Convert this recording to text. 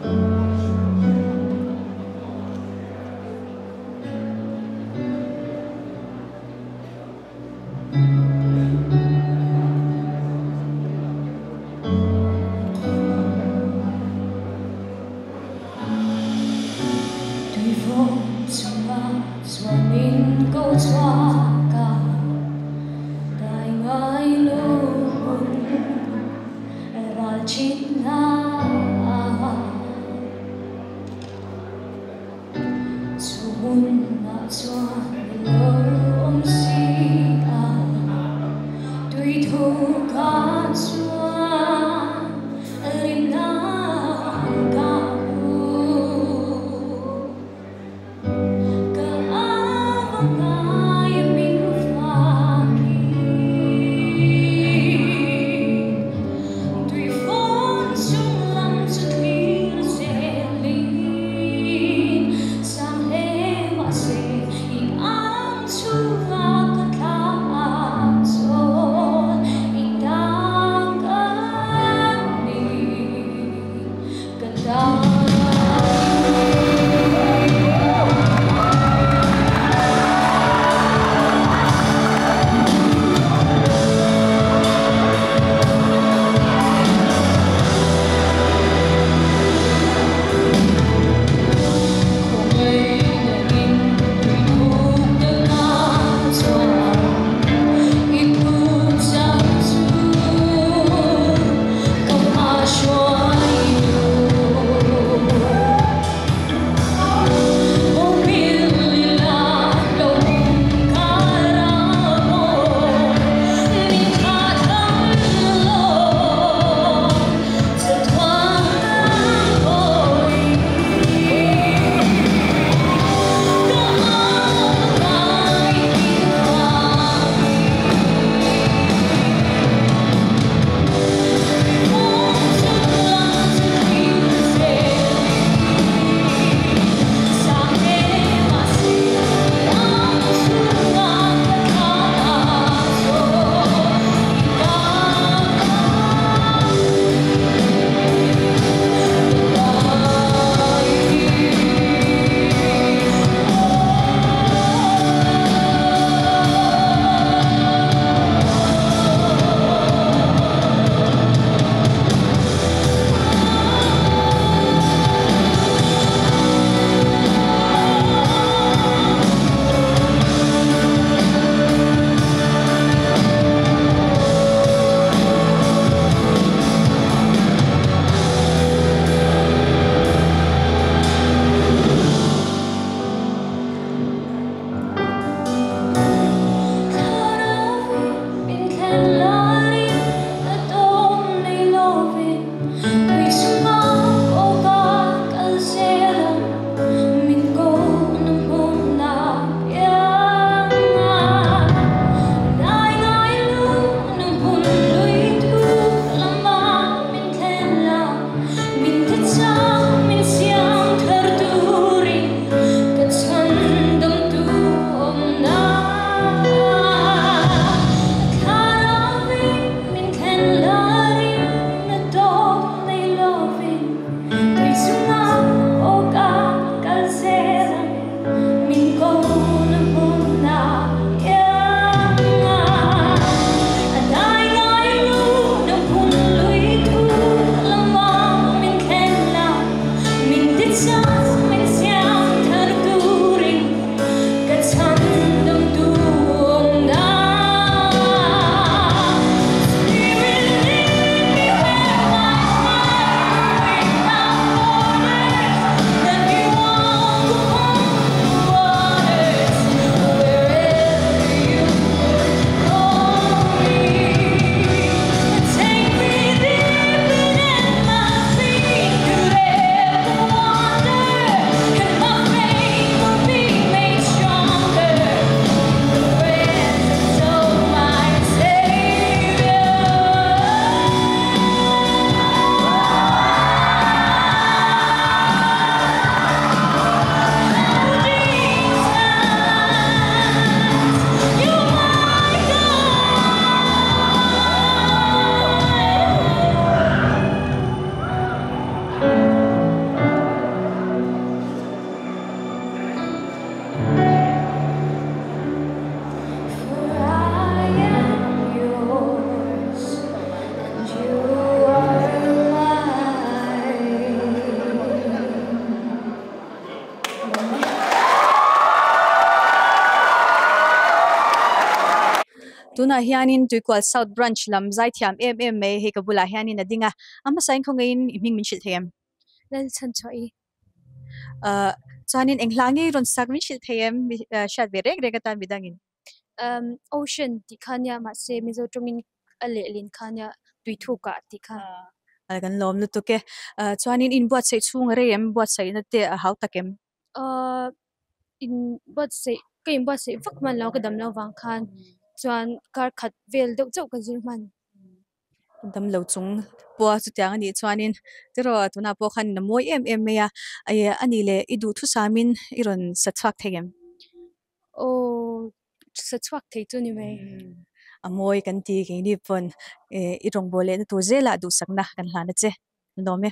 Tuifawm chungah chuan min ko chhuak a, dai ngai lo hmun ral thin a. Chu hmunah chuan i lo awm si a, tui thukah chuan rinna ka hmu. Ka ava ngai min fakin, tuifawn chung lam chu thlir zelin, sang hle mahse i Tunah hianin Tuikual South Branch lam zaithiam em em mai hei ka bulah hianin a ding a, a hmasain khawngaihin i hming min hrilh thei em? Lalchhanchhuahi. Ahh chuanin eng hla ngei rawn sak min hrilh thei em? Hriat ve reng reng atan midangin. Umm Ocean tih kha nia mahse Mizo tawngin a lehlin kha nia Tuithukah tih kha. Ahh kan lawm lutuk e. Ahh chuanin inbuatsaih chhung a rei em? Buatsaihna te a hau tak em? Ahh in buatsaih ka inbuatsaih vak hman lo ka dam lo vang khan chuan kar khat vel deuh chauh ka zir hman. Dam lo chung pawha chutiang a nih chuanin tiraw tunah pawh khan in a mawi em em mai a, a nih leh i duhthusamin i rawn sa chhuak thei em? Aw sa chhuak thei chu ni mai. A mawi kan ti keini pawn i rawngbâwl lehna tur zêlah duhsakna kan hlan a che. Lawm e.